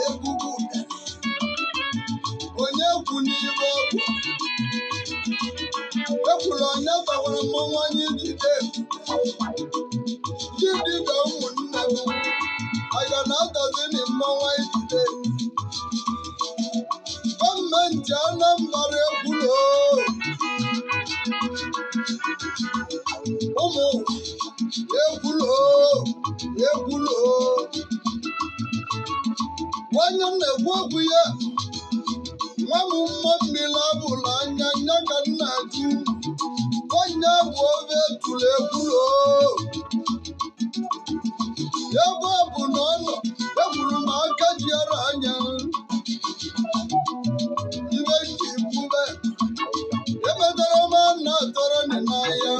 Egwugwu udene onye kwu n'ibe ọgwụ ekwuru onye tawara mmọnwụ anyị jide ndị dibịa. Ụmụnne m, aga na-atazi na mmọnwụ anyị jide. Gọọmenti Anambra ekwulo, ụmụ ekwulo, ekwulo. Nwanne m na-ekwu okwu ya, nwa m, mmụọ mmiri abụla anya nya ka m na-ajụ onye bụ obe tụrụ ekwulo. Ebe ọ bụ na ọ nọ, ekwuru m aka ji ara anya ibe ji kwube emetara m na atọrọ n'ahịa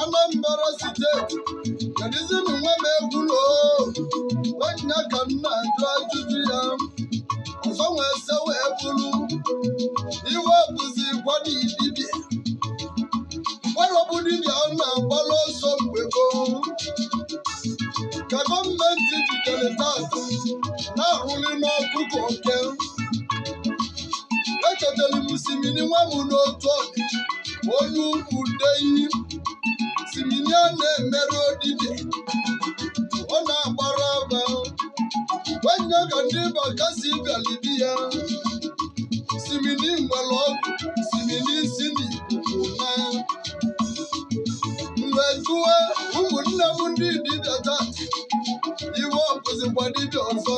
Anambra Steeti. Kedụzinụ nwa m egwulo onye ka m na-ajụ ajụjụ ya ọzọ wee se wee bụrụ iwe bụzi kwado dibịa gbarọbụ dibịa ọ na-agbalụ ọsọ mgbe gboo ka gọọmenti jidere tata na-arụli n'ọkụ ka oke. Echetara m simini nwa m n'otu ọdị onye ukwu deyi simini a na-emerụ dibịa, ọ na-agbara aba onye ka ndị bakasi bịalibi ya. Simini nwere ọgwụ simini si n'ikuku na mgbe jụọ ụmụnne m ndị dibịa tata, iwe ọbụzikwa dibịa ọzọ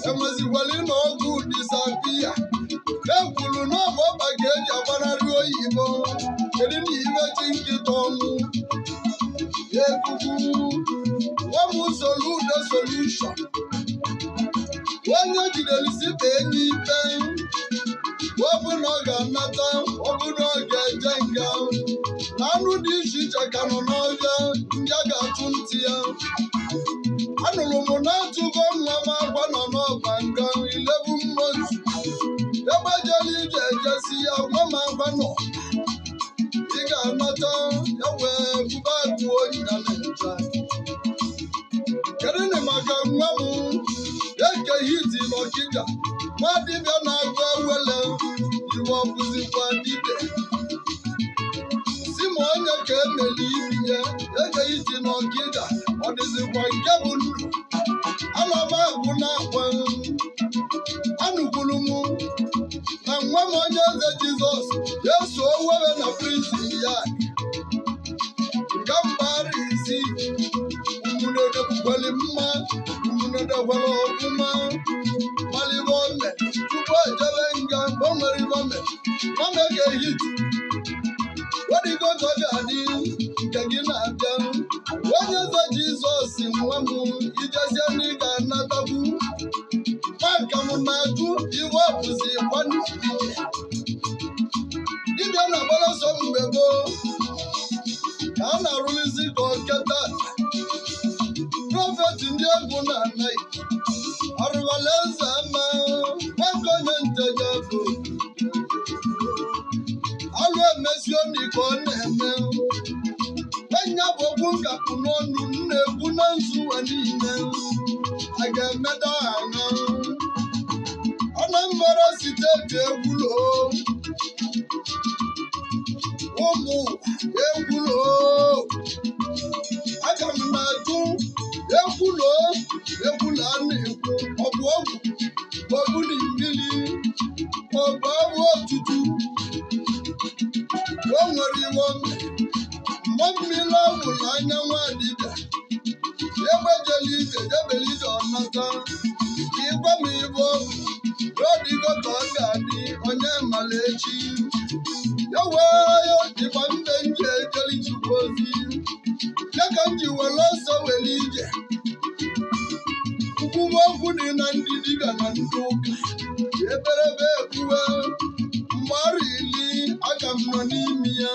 enwezikwala na ọgwụ disapia e kwuru na ọ bụ ọba ka eji agbanarị oyibo. Kedu na ibe ji nkịta ọnwụ ekuku nwa m Soludo solution onye jidere sibe n'ikpe, ọ bụ na ọ ga-anata, ọ bụ na ọ ga-eje nga na anụ dị iche iche ka nọ n'ọhịa ndị a ga-atụ ntị ya. Anụrụ m na atụgo nwa m agwa nọ n'ọba nga 11 months ebe jere ije ejesi ya. Nwa m agwa nọ, ị ga-anata ya wee bube agụ oyi na na-eje. Kedu na maka nwa m eke hiti n'Ọkịja, nwa dibịa na-agụ ewele iwe ọbụzikwa dibịa si ma onye ka emeli ibi ya eke hiti n'Ọkịja, ọ dịzikwa nke bụ ndụ ana m agwụ na-akwa. Anụkwuru m na nwa m onye eze Jizọs ya eso webe na prison ya nga mgbara isi umunede mma umunede gwara ọfụma malibe ome tupu ejebe nga mgbe o nwere ibe ome mama ga-ehiti wedigo ka ọ ga-adị nke gị na-abịa. Onye eze Jizọs nwa m, ijezie na ị ga-anatakwu maka m na-ajụ iwe ọbụzi kwanu dibịa na-agbara ọsọ mgbe gboo ka a na-arụlizi ka oke tata. Prophet ndị egwu na-anaghị arụwala eze ama nwoke onye nteje bụ alụ emesio ka ọ na-eme enya bụ okwu nkapụ n'ọnụ m na-ekwu na nzuwa niile a ga-emeda anya Anambra Steeti. Egwulo ụmụ egwulo, aga m na-ajụ ekwulo ekwulo a na-ekwu, ọ bụ ọgwụ ma ọ bụ na mmiri ma ọ bụ ọrụ otutu o nwere iwe mmụọ mmiri ọbụla anya nwa dibịa egbejela ije jebele ije ọnata ịgwa m ibe ọ bụ rọdịgo ka ọ ga-adị onye mara echi ya wee ịgba mbe nji ejeli Chukwu ozi ya ka m ji were ọsọ were ije nkwuwa okwu dị na ndị dibịa na ndị ụka eberebe ekwuwe mgbe arọ 10 aga m nọ n'ime ya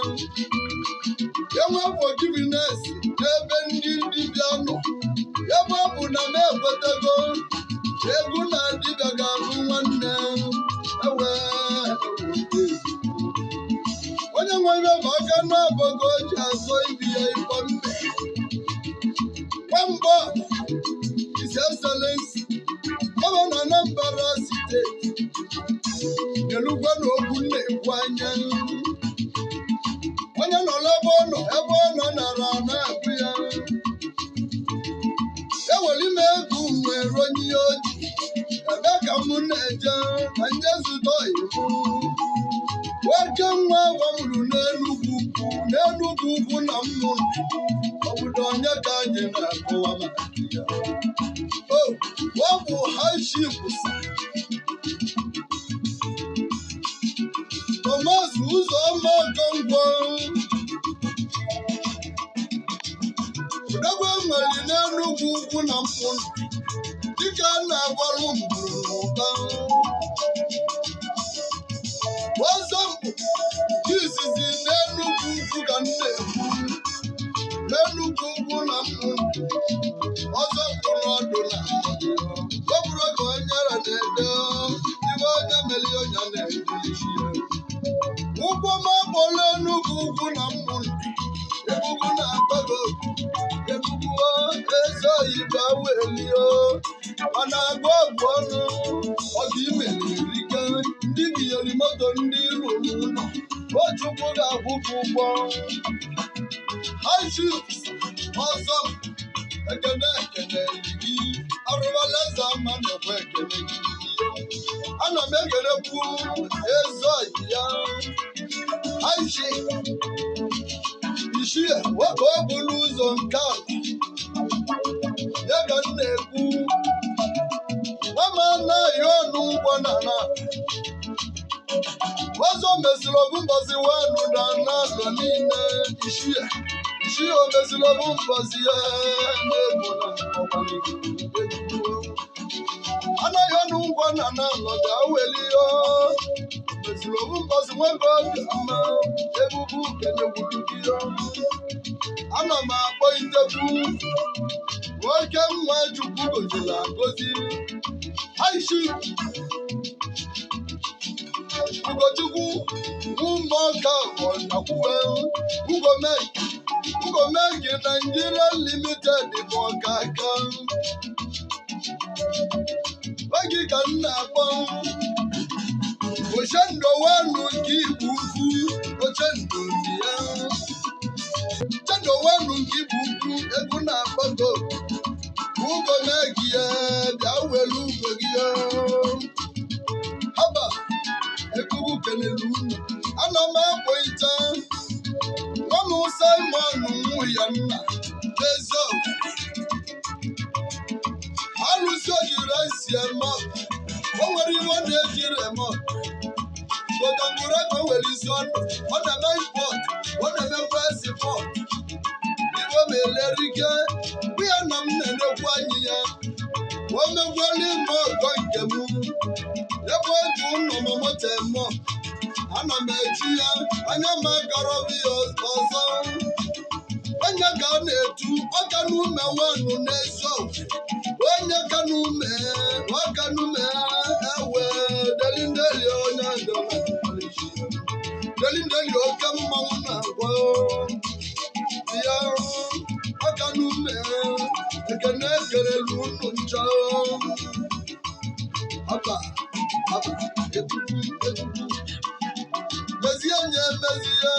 enwe forgiveness n'ebe ndị dibịa nọ, ebe ọ bụ na m ekwetego egwu na dibịa ga-abụ nwanne ewe onye nwere bụ aka na-abụghị o ji azọ ibi ya ịkpọ mbe nwamba. His Excellency Gelugwa na okwu na-ekwu anya. Onye nọ n'ebe ọ nọ, ebe ọ nọ nara na-agụ ya. Ewere ime ego nwere onye oji. Ebe ka m na-eje ka nje zụta iwu. Nwoke nwa gwamuru n'Enugwu ukwu, n'Enugwu ukwu na mmụ. Obodo onye ka anyị na-akọwa maka ya. O, ọ bụ high chief Thomas Uzoma Okonkwo. Odogwu nwere n'Enugwu ukwu na mmụ. Dịka a na-agbalụ mburu n'ụba. Ọzọ mbụ izizi n'Enugwu ukwu ka m na-ekwu. N'Enugwu ukwu na mmụ. Ọzọ mbụ n'ọdụ na ọ bụrụ oge onye ara na-ede ibe onye mere onye na-edelisi ya. Ụkwụ m akpọla Enugwu ukwu na mmụ. Ebugu na-agbago ebugu eze oyibo awelio. Ọ na-agụ ọgwụ ọnụ ọ ga imere erike ndị binyere moto ndị rụrụ ụlọ. O Chukwu ga-akwụ gị ụgwọ. High chief ọzọ ekene ekene gị arụwala eze ama na-ekwe ekene gị. Ana m ekelekwu eze oyi ya. High chief Ichie nwoke ọ bụla ụzọ nke ala ya ka m na-ekwu. Mama anaghị ọnụ ụgwọ na na ọzọ mesịrị ọbụ mbọsị wanụ na n'alọ niile. Ichie Ichie o mesịrị ọbụ mbọsị ya na-egwu na egwu. Anaghị ọnụ ụgwọ na na alọ bịa weli ya. Mesịrị ọbụ mbọsị nwoke obi ama ebubu kenegburu gị ya. Ana m akpọ itekwu nwoke nwa Chukwu goziri agozi. High chief Ugochukwu Ụmụọka Ọnakwuwe Ugomeki Nigeria Limited bụ ọkaka. Oge ka m na-akpọ Ochendo wanu nke Igbo ukwu, Ochendo dị ya. Ochendo wanu nke Igbo ukwu, egwu na-akpọgo. Ugomeki ya bịa were ugo gị ya. Haba egwu kelere unu. Ana m akpọ ite nwa m Simon nwụ ya nna n'ezi ọgụ. Alụsị ojiri esi eme ọgụ. O nwere iwe ọ na-ejiri eme ọgụ. Godongwere ka o nwere isi ọnụ. Ọ na-eme impọt, ọ na-emekwa esipọt. Iwe ma elerike, bụ ya na m na-enekwu anyị ya. O mekwala ime ọgọ nke m. Ebe o ji ụlọ ma moto eme ọgụ. Ana m eji ya, anya m agọrọ ya ọzọ. Onye ka a na-etu ọka n'ume wanụ n'ezi ọgwụ. Onye ka n'ume, ọka n'ume ewe delindeli onye ndọrọ. Delindeli oke mmanwụ na-agwa ya ọka n'ume ekene ekelelu unu ncha. Haba haba etutu etutu mezie nye mezie.